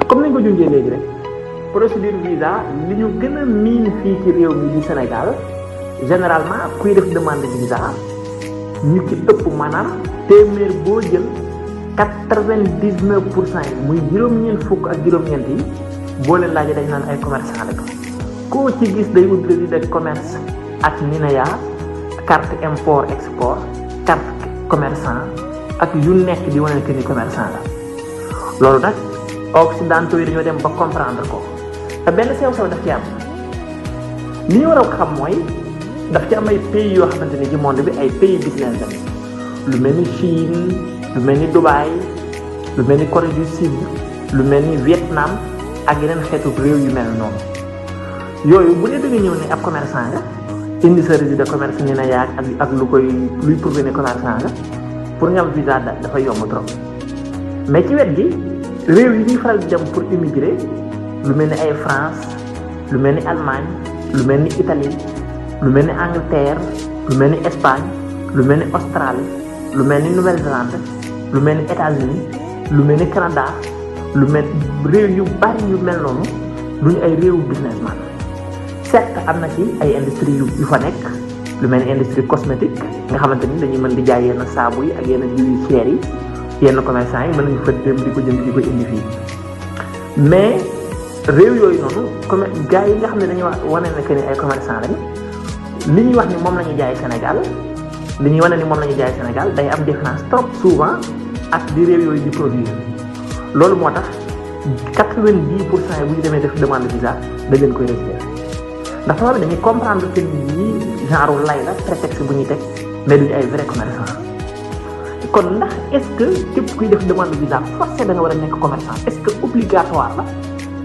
comme nañ ko junjee léegi rek procédure visa li ñu gën a miin fii ci réew mi di Sénégal généralement kuy def demande visa ñu ci ëpp maanaam téeméer boo jël 99% yi muy juróom-ñeent fukk ak juróom-ñeent yi boo leen laajee dañ naan ay commerçant la ko koo ci gis day wut registre de commerce ak NINEA carte import export carte commerçant ak yu nekk di wane que ni commerçant la loolu nag occidentaux yi dañoo dem ba comprendre ko te benn sew-sew daf ci am li ñu war a xam mooy daf ci am ay pays yoo xamante ni ci monde bi ay pays business la lu mel ni Chine lu mel ni Dubaï lu mel ni Corée du Sud lu mel ni Vietnam ak yeneen xeetu réew yu mel noonu yooyu bu dee da nga ñëw ne ab commerçant nga indi sa registre de commerce ni na yaag ak lu koy luy prouver ne commerçant nga pour nga am visa dafa yomb trop mais ci wet gi réew yi ñuy faral di dem pour immigrer lu mel ni ay France lu mel ni Allemagne lu mel ni Italie lu mel ni Angleterre lu mel ni Espagne lu mel ni Australie lu mel ni Nouvelle-Zélande lu mel ni États-Unis lu mel ni Canada lu mel réew yu bari yu mel noonu duñu ay réewu businessman certes am na ci ay industrie yu fa nekk lu mel ni industrie cosmétique nga xamante ni dañuy mën di jaay yenn saabu yi ak yenn jiw yu cher yi yenn commerçant yi mën nañu fa dem di ko jënd di ko indi fii mais réew yooyu noonu comme gars yi nga xam ne dañuy wax wane na que ni ay commerçant lañ li ñuy wax ni moom la ñuy jaay Sénégal li ñuy wane ni moom la ñuy jaay Sénégal day am différence trop souvent ak di réew yooyu di produire loolu moo tax 90% yi bu ñu demee def demande visa da leen koy rejeter ndax tubaab bi dañuy comprendre que ni genre lay la prétexte bu ñuy teg mais duñu ay vrai commerçant kon ndax est-ce que képp kuy def demande visa forcé da nga war a nekk commerçant est-ce que obligatoire la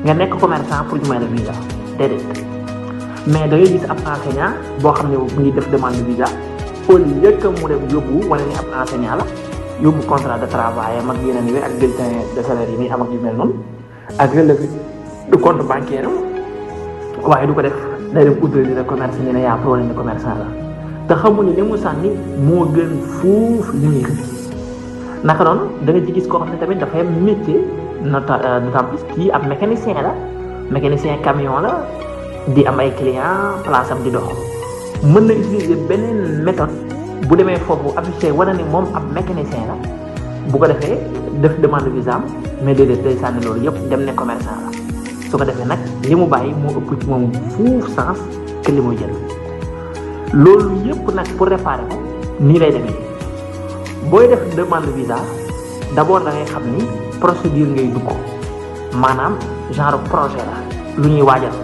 nga nekk commerçant pour ñu may la visa déedéet mais da ngay gis ab enseignant boo xam ne mu ngi def demande visa au lieu que mu dem yóbbu wane ni ab enseignant la yóbbu contrat de travail am ak yeneen yi ak bulletin de salaire yi muy am ak yu mel noonu ak relevé de compte bancaire waaye du ko def day dem utile de commerce ñu ne yaa pour wane ni commerçant la te xamuñu li mu sànni moo gën fuuf li muy xëy naka noonu da nga ci gis koo xam ne tamit dafay am métier d'autant plus kii ab mécanicien camion la di am ay client place am di dox mën na utiliser beneen méthode bu demee foofu affiché wane ni moom ab mécanicien la bu ko defee def demande visa am mais déedéet day sànni loolu yëpp dem ne commerçant la su ko defee nag li mu bàyyi moo ëpp ci moom fuuf sens que li muy jël loolu yëpp nag pour réparer ko nii lay demee booy def demande visa d'abord da ngay xam ni procédure ngay dugg maanaam genre projet la lu ñuy waajal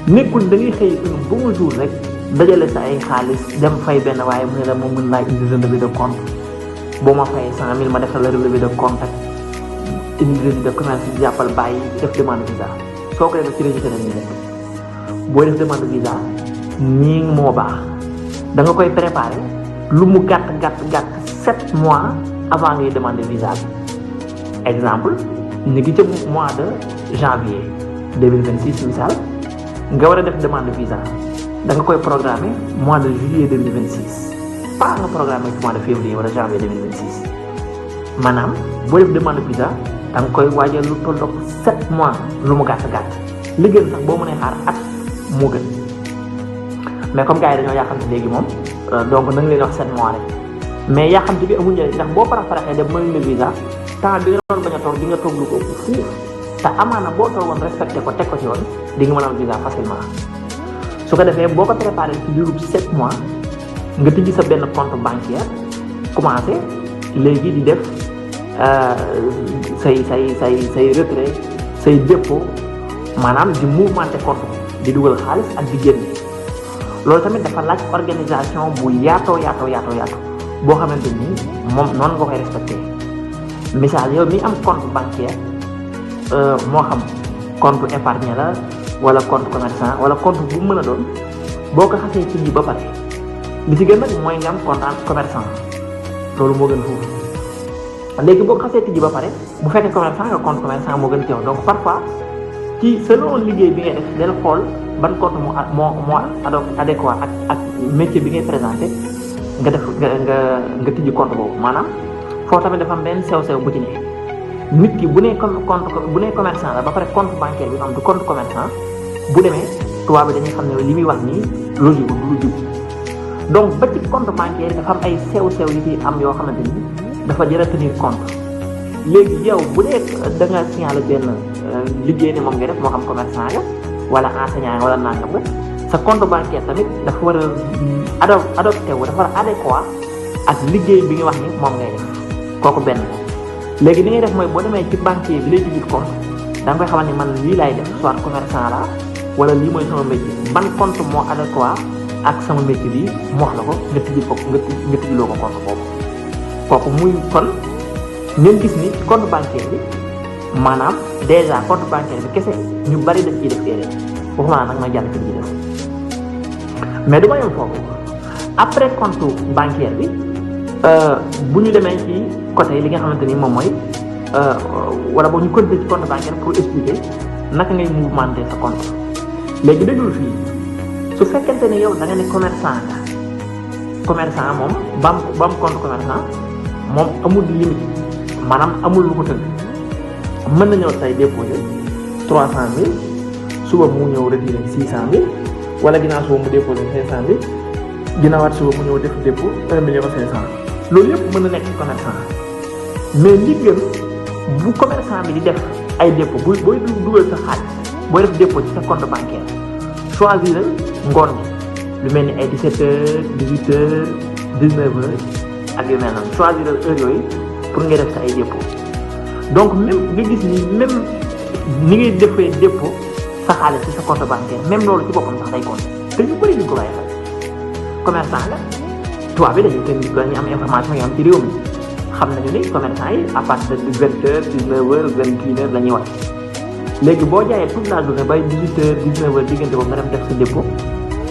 nekkul da ngay xëy un bon jour rek dajale sa ay xaalis dem fay benn waaye mu ne la moom mën laa indi relevé de compte boo ma fayee 100 000 ma defal la relevé de compte ak indi registre de commerce bi jàppal bàyyi def demande visa soo ko defee ci registre nañu nekk booy def demande visa nii moo baax da nga koy préparer lu mu gàtt 7 mois avant ngay demander visa bi exemple ñu ngi ca mois de janvier 2026 misaal nga war a def demande visa da nga koy programmer mois de juillet 2026 pas nga programmer mois de février wala janvier 2026 maanaam boo def demande visa da nga koy waajal lu tolloog 7 mois lu mu gàtt li gën sax boo mënee xaar at moo gën mais comme gars yi dañoo yàqamte léegi moom donc na nga leen wax 7 mois rek mais yàqamte bi amul njëriñ ndax boo paraxee dem mënuñ la visa temps bi nga doon bañ a toog di nga toog lu ko ëpp fuuf te amaana boo toogoon respecté ko teg ko ci yoon di nga mën a am visa facilement su ko defee boo ko préparé ci diirub 7 mois nga tijji sa benn compte bancaire commencé léegi di def say retrait say dépôt maanaam di mouvementer compte di dugal xaalis ak di génn loolu tamit dafa laaj organisation bu yaatoo boo xamante ni moom noonu nga koy respecté misaal yow mi am compte bancaire moo xam compte épargne la wala compte commerçant wala compte bu mën a doon boo ko xasee ci lii ba pare li ci gën nag mooy nga am compte commerçant loolu moo gën foofu léegi boo ko xasee tijji ba pare bu fekkee commerçant nga compte commerçant moo gën ci yow donc parfois ci selon liggéey bi ngay def del xool ban compte moo adéquat ak métier bi ngay présenté nga def nga tijji compte boobu maanaam foofu tamit dafa am benn sew-sew bu ci ne nit ki bu nee commerçant la ba pare compte bancaire bi am du compte commerçant bu demee tubaab bi dañuy xam ne li muy wax nii logique du lu jub donc ba ci compte bancaire dafa am ay sew-sew yi ci am yoo xamante ni dafa jar a tenir compte léegi yow bu dee da nga signalé benn liggéey ne moom ngay def moo xam commerçant nga wala enseignant nga wala nangam nga sa compte bancaire tamit dafa war a adopté wu dafa war a adéquat ak liggéey bi nga wax ni moom ngay def kooku benn léegi li ngay def mooy boo demee ci banquier bi lay tijji compte da nga koy xamal ni man lii laay def soit commerçant la wala lii mooy sama métier ban compte moo adéquat ak sama métier bi mu wax la ko nga tijji ko nga tijjiloo ko compte boobu kooku muy kon ngeen gis ni compte bancaire bi maanaam déjà compte bancaire bi kese ñu bari daf ciy def erreur waxuma nag ma jàll ci li def mais du ma yem foofu après compte bancaire bi bu ñu demee ci côté li nga xamante ni moom mooy wala boo ñu continuer ci compte bancaire pour expliquer naka ngay mouvementer sa compte léegi déglul fii su fekkente ne yow da nga ne commerçant moom ba am compte commerçant moom amul limite maanaam amul lu ko tënk mën na ñëw tey déposer 300 000 suba mu ñëw retirer 600 000 wala ginnaaw suba mu déposer 500 000 ginnaawaat suba mu ñëw def dépôt 1 million 500 loolu yëpp mën na nekk commerçant mais li gën bu commerçant bi di def ay dépôt booy dugal sa xaalis booy def dépôt ci sa compte bancaire choisir ngoon bi lu mel ni ay 17 heures 18 heures 19 heures ak yu mel noonu choisir heure yooyu pour nga def sa ay dépôt donc même nga gis ni même ni ngay defee dépôt sa xaalis ci sa compte bancaire même loolu ci boppam sax day compte te ñu bëri duñ ko bàyyi xel commerçant la tubaab bi dañu am information yoo xam ci réew mi xam nañu ni commerçant yi à partir de 20 heures 19 heures 21 heures la ñuy wax léegi boo jaayee toute la journée bay 18 heures 19 heures diggante boobu nga dem def sa dépôt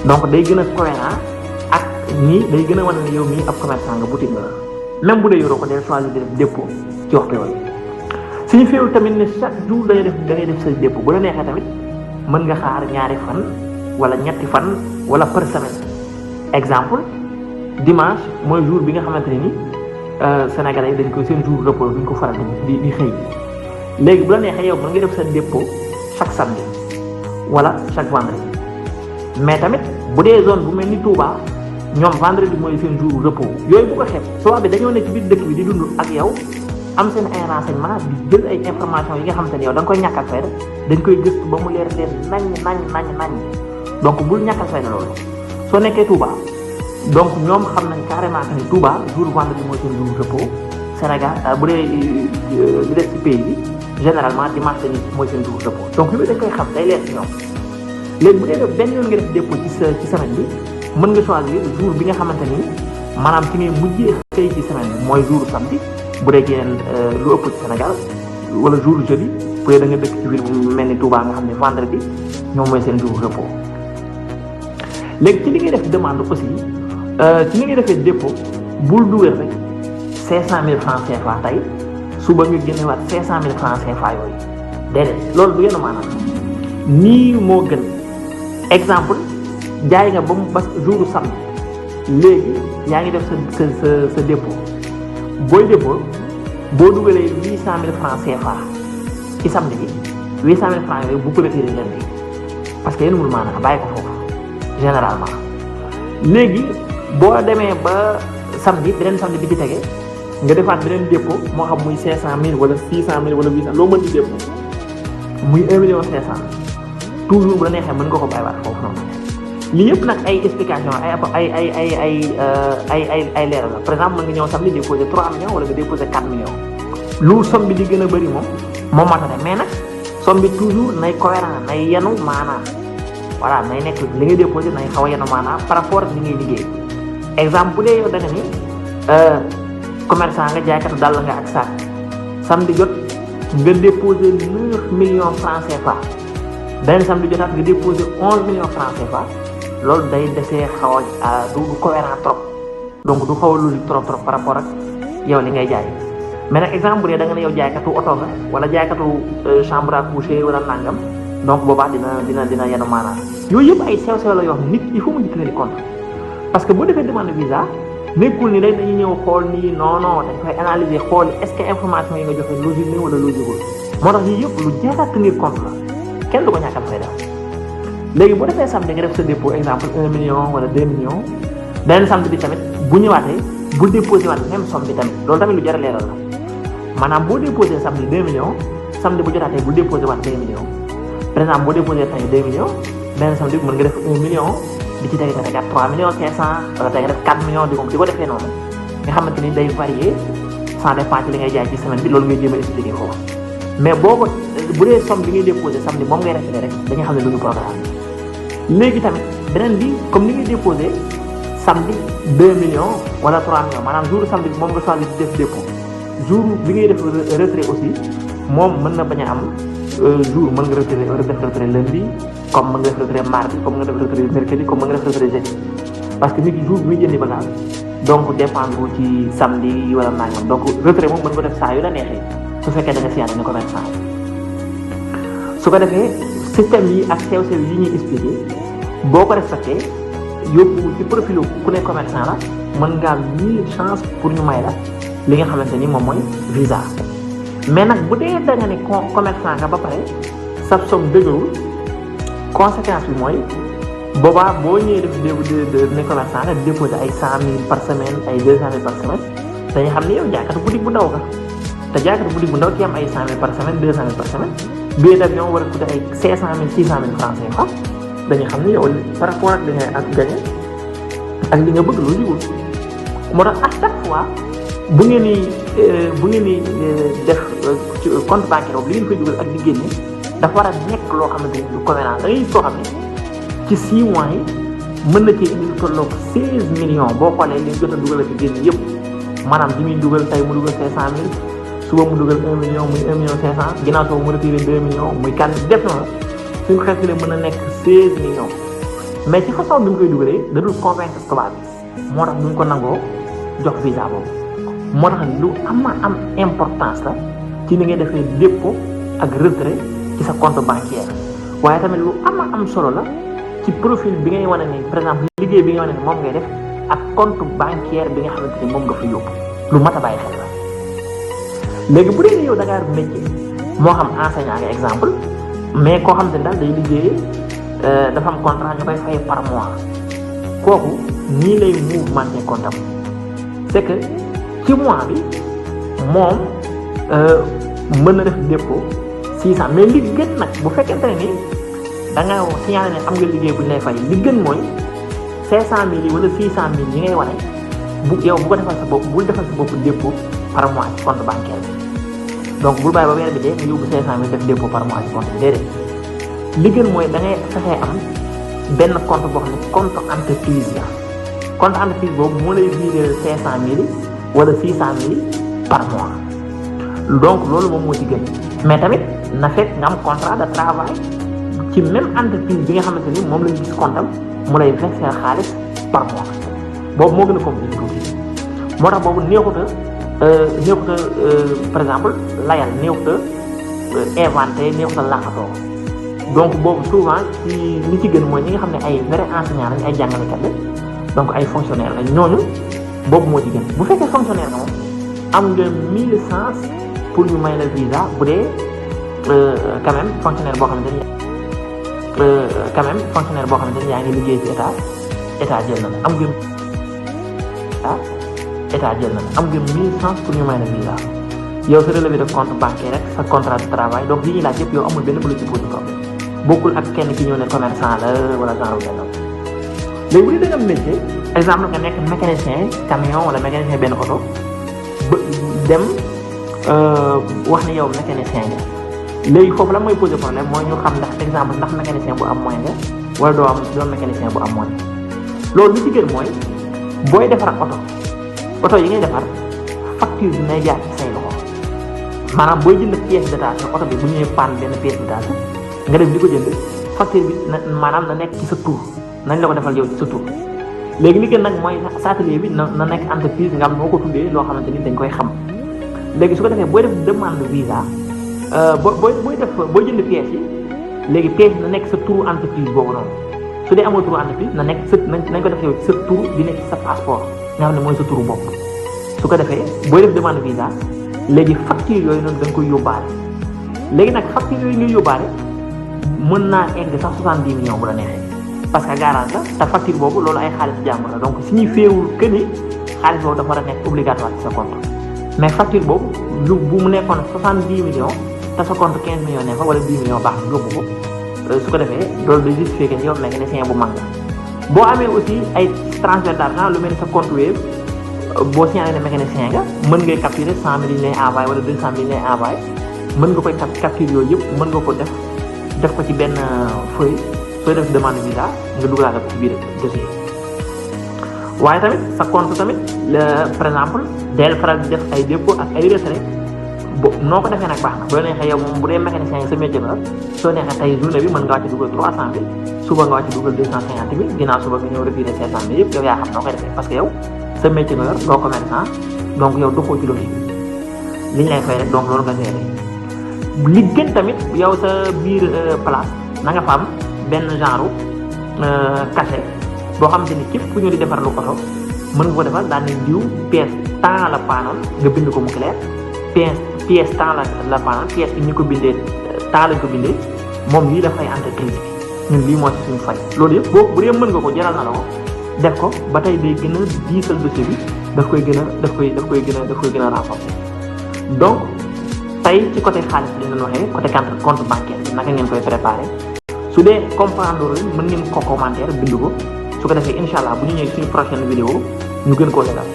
donc day gën a cohérent ak nii day gën a wane ne yow mii ab commerçant nga boutique nga même bu dee yoroo ko day choisir di def dépôt ci waxtu yooyu signifie tamit ne chaque jour da ngay def sa dépôt bu la neexee tamit mën nga xaar ñaari fan wala ñetti fan wala par semaine exemple dimanche mooy jour bi nga xamante ne ni Sénégalais yi dañ koy seen jour repos duñ ko faral di xëy léegi bu la neexee yow mën nga def sa dépôt chaque samedi wala chaque vendredi mais tamit bu dee zone bu mel ni Touba ñoom vendredi mooy seen jour repos yooyu bu ko xeeb tubaab bi dañoo ne ci biir dëkk bi di dund ak yow am seen ay renseignement di jël ay information yi nga xamante ne yow da nga koy ñàkk ak fayda dañ koy gëstu ba mu leer nañ donc bul ñàkk ak fayda loolu soo nekkee Touba donc ñoom xam nañ carrément que ni Touba jour vendredi mooy seen jour repos Sénégal bu dee di def ci pays bi généralement dimanche ni mooy seen jour repos donc yooyu dañ koy xam day leer ci ñoom léegi bu dee def benn yoon nga def dépôt ci semaine bi mën nga choisir jour bi nga xamante ni maanaam ci ngay mujjee xëy ci semaine bi mooy jour samedi bu dee yeneen lu ëpp ci Sénégal wala jour jeudi bu dee da nga dëkk ci ville bu mel ni Touba nga xam ne vendredi ñoom mooy seen jour repos léegi ci li ngay def demande aussi ci li ngay defee dépôt bul dugal rek 500 000 francs CFA tey suba ñu génnewaat 500 000 francs CFA yooyu déedéet loolu du yenn maanaam nii moo gën exemple jaay nga ba mu ba jour samedi léegi yaa ngi def sa dépôt booy dépôt boo dugalee 800 000 francs CFA ci samedi bi 800 000 francs yooyu bu ko retiré lundi parce que yéen mul maanaam bàyyi ko foofu généralement léegi boo demee ba samedi beneen samedi bi ci tege nga defaat beneen dépôt moo xam muy 500 000 wala 600 000 wala 800 loo mën di dépôt muy 1 million 500 toujours bu la neexee mën nga ko bàyyiwaat foofu noonu lii yëpp nag ay explication ay leeral la par exemple mën nga ñëw samedi déposer 3 millions wala nga déposer 4 millions lu somme bi di gën a bëri moom matane mais nag somme bi toujours nay cohérent nay yenu maanaam voilà nay nekk li ngay déposer nay xaw a yenu maanaam par rapport ak li ngay liggéey exemple bu dee yow da nga ni commerçant nga jaaykatu dàll nga ak saak samedi jot nga déposer 9 millions francs CFA beneen samedi jotaat nga déposer 11 millions francs CFA loolu day desee xaw a du cohérent trop donc du xaw a logique trop par rapport ak yow li ngay jaay mais nag exemple bu dee da nga ne yow jaaykatu oto nga wala jaaykatu chambre à coucher wala nangam donc boobaa dina yenu maanaam yooyu yëpp ay sew la yoo xam nit il faut mu créer compte parce que boo defee demande visa nekkul ni rek dañuy ñëw xool nii non dañ koy analyser xool est-ce que information yi nga joxe logique ni wala logique moo tax yii yëpp lu jar a tenir compte la kenn du ko ñàkkal fay def léegi boo defee samedi nga def sa dépôt exemple 1 million wala 2 millions beneen samedi bi tamit bu ñëwaatee bu déposé waat même somme bi tamit loolu tamit lu jar a leeral la maanaam boo déposé samedi 2 millions samedi bu jotaatee bu déposé waat 2 millions par exemple boo déposé tey 2 millions beneen samedi mën nga def 1 million di ci tege tegaat 3 millions 500 wala tey nga def 4 millions di ko defee noonu nga xamante ni day varier ça dépend ci li ngay jaay ci semaine bi loolu ngay jéem a expliquer foofu mais boo ko bu dee somme bi ngay déposé samedi moom ngay référé rek dañuy xam ne lu ñu programme léegi tamit beneen bi comme ni ngay déposé samedi 2 millions wala 3 millions maanaam jour samedi bi moom nga choisir di def dépôt jour bi ngay def retrait aussi moom mën na bañ a am jour mën nga def retrait lundi comme mën nga def retrait mardi comme nga def retrait mercredi comme mën nga def retrait jeudi parce que nit ki jour bi muy jëndi bagage donc dépendre ci samedi wala nangam donc retrait moom mën nga def saa yu la neexee su fekkee da nga siyaane ni commerçant su ko defee système yi ak sew-sew yi ñuy expliqué boo ko respecté yóbbu ci profil ku ne commerçant la mën ngaa am 1000 chance pour ñu may la li nga xamante ni moom mooy visa mais nag bu dee da nga ne commerçant nga ba pare sa somme dëgërul conséquence bi mooy boobaa boo ñëwee def ne commerçant nga déposé ay 100 000 par semaine ay 200 000 par semaine dañuy xam ne yow jaaykatu boutique bu ndaw nga te jaaykatu boutique bu ndaw ki am ay 100 000 par semaine 200 000 par semaine billet d'avion war a coûter ay 500 000 600 000 francs CFA dañuy xam ne yow par rapport ak li ngay ak gagné ak li nga bëgg loolu jigul moo tax à chaque fois bu ngeen di def ci compte bancaire boobu li ngeen koy dugal ak di génne dafa war a nekk loo xamante ni lu cohérent da ngay gis koo xam ne ci 6 mois yi mën na cee indi lu tolloog 16 millions boo xoolee li jot a dugal ak génne yëpp maanaam bi muy dugal tey mu dugal 500 000 suba mu dugal 1 million muy 1 million 500 ginnaaw soo mu retiré 2 millions muy 4 def na suñ ko xeetalee mën na nekk 16 millions mais ci façon bi mu koy dugalee da dul convaincre tubaab bi moo tax duñ ko nangoo jox visa boobu moo tax lu am importance la ci ni ngay defee dépôt ak retrait ci sa compte bancaire waaye tamit lu am solo la ci profil bi ngay wane ni par exemple liggéey bi nga wane ni moom ngay def ak compte bancaire bi nga xamante ni moom nga fa yóbbu lu mat a bàyyi xel la léegi bu dee yow da ngaa métier moo xam enseignant nga exemple mais koo xam ne daal day liggéey dafa am contrat ñu koy fay par mois kooku nii lay mouvementer compte am c'est que ci mois bi moom mën na def dépôt 600 mais li gën nag bu fekkente ne ni da nga signalé ne am nga liggéey bu ñu lay fay li gën mooy 500 000 yi wala 600 000 yi ngay wane bu yow bu ko defal sa bopp bul defal sa bopp dépôt par mois ci compte bancaire bi donc bul bàyyi ba weer bi dee nga yóbbu 500 000 def dépôt par mois ci compte bi déedéet li gën mooy da ngay fexee am benn compte boo xam ne compte entreprise la compte entreprise boobu moo lay virer 500 000 wala 600 000 par mois donc loolu moom moo ci gën mais tamit na fekk nga am contrat de travail ci même entreprise bi nga xamante ni moom lañu gis compte am mu lay verser xaalis par mois boobu moo gën a compliqué tuuti moo tax boobu neexuta par exemple layal neexuta inventé neexuta laaxatoo donc boobu souvent ci li ci gën mooy ñi nga xam ne ay vrai enseignant lañ ay jàngalekat la donc ay fonctionnaire lañ ñooñu boobu moo ci gën bu fekkee fonctionnaire nga moom am nga 1000 chance pour ñu may la visa bu dee quand même fonctionnaire boo xamante ni yaa ngi liggéey ci état jël na am nga état jël na am nga 1000 chance pour ñu may la visa yow sa relevé de compte bancaire rek sa contrat de travail donc yi ñuy laaj yëpp yow amul benn bu la ci posé problème bokkul ak kenn ki ñëw ne commerçant la wala genre benn léegi bu dee da nga am métier exemple nga nekk mécanicien camion wala mécanicien benn oto ba dem wax ne yow mécanicien nga léegi foofu la mooy posé problème mooy ñu xam ndax mécanicien bu am moyen nga wala doo mécanicien bu am moyen loolu li ci gën mooy booy defar oto yi ngay defar facture bi nay jaar ci say loxo maanaam booy jënd pièce détachée oto bi bu ñëwee panne benn pièce détachée nga dem di ko jënd facture bi maanaam na nekk ci sa tur nañ la ko defal yow ci sa tur léegi li gën nag mooy sa atelier bi na nekk entreprise nga am noo ko tuddee loo xamante ni dañ koy xam léegi su ko defee booy def demande visa booy jënd pièces yi léegi pièce na nekk sa turu entreprise boobu noonu su dee amoo turu entreprise na nekk sa nañ ko def yow sa turu di nekk sa passeport nga xam ne mooy sa turu bopp su ko defee booy def demande visa léegi facture yooyu noonu da nga koy yóbbaale léegi nag facture yooyu ngay yóbbaale mën naa egg sax 70 millions bu la neexee parce que garage la te facture boobu loolu ay xaalis jàmbur la donc suñuy féewul que ni xaalis boobu dafa war a nekk obligatoire ci sa compte mais facture boobu lu bu mu nekkoon 70 millions te sa compte 15 millions ne fa wala 10 millions baax na yóbbu ko su ko defee loolu day justifier que yow mécanicien bu mag la boo amee aussi ay transfert d'argent lu mel ni sa compte Wave boo signalé ne mécanicien nga mën ngay capturer 100 000 yi lay envoyé wala 200 000 yi lay envoyé mën nga koy capture yooyu yëpp mën nga ko def ko ci benn feuille sooy def demande visa nga dugalaale ko ci biir dossier waaye tamit sa compte tamit par exemple del faral di def ay dépôt ak ay retrait noo ko defee nag baax na bu la neexee yow moom bu dee mécanicien yi sa métier la soo neexee tey journée bi mën nga wàcc dugal 300 000 suba nga wàcc dugal 250 000 ginnaaw suba nga ñëw retiré 700 000 yëpp yow yaa xam noo koy defee parce que yow sa métier nga yor doo commerçant donc yow doxoo ci logique li ñu lay fay rek donc loolu nga géré li gën tamit yow sa biir place na nga fa am benn genre cachet boo xamante ni képp ku ñu di defar lu oto mën nga ko defal daan ne diw pièce temps la paanoon nga bind ko mu clair pièce temps la paanoon pièce bi ñu ko bindee temps lañ ko bindee moom lii dafay entreprise bi ñun lii moo ci suñu fay loolu yëpp boo bu dee mën nga ko jaral na la ko def ko ba tey day gën a diisal dossier bi daf koy gën a renforcer donc tey ci côté xaalis bi dañ waxee côté compte bancaire bi naka ngeen koy préparer su dee comprendre leen mën ngeen ko commentaire bind ko su ko defee incha allah bu ñu ñëwee suñu prochaine vidéo ñu gën koo leeral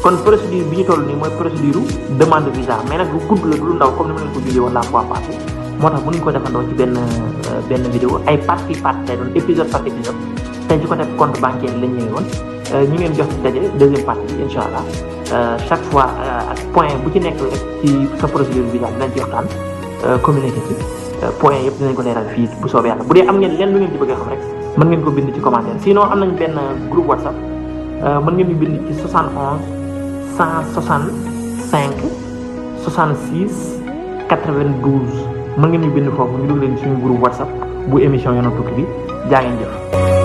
kon procédure bi ñu toll nii mooy procédure demande visa mais nag lu gudd la du lu ndaw comme ni ma leen ko jëlee woon la fois passée moo tax bu ñu ko defandoo ci benn vidéo ay partie lay doon épisode par épisode tey ci côté compte bancaire lañ ñëwee woon ñu ngeen jox ci daje deuxième partie bi incha allah chaque fois ak point bu ci nekk rek ci sa procédure visa dinañ ci waxtaan communiqué ci point yëpp dinañ ko leeral fii bu soobee yàlla bu dee am ngeen leen lu ngeen ci bëgg a xam rek mën ngeen ko bind ci commentaire sinon am nañ benn groupe WhatsApp mën ngeen ñu bind ci 71 165 66 92 mën ngeen ñu bind foofu ñu dugg leen suñu groupe WhatsApp bu émission Yoonu Tukki bi jaa ngeen jëf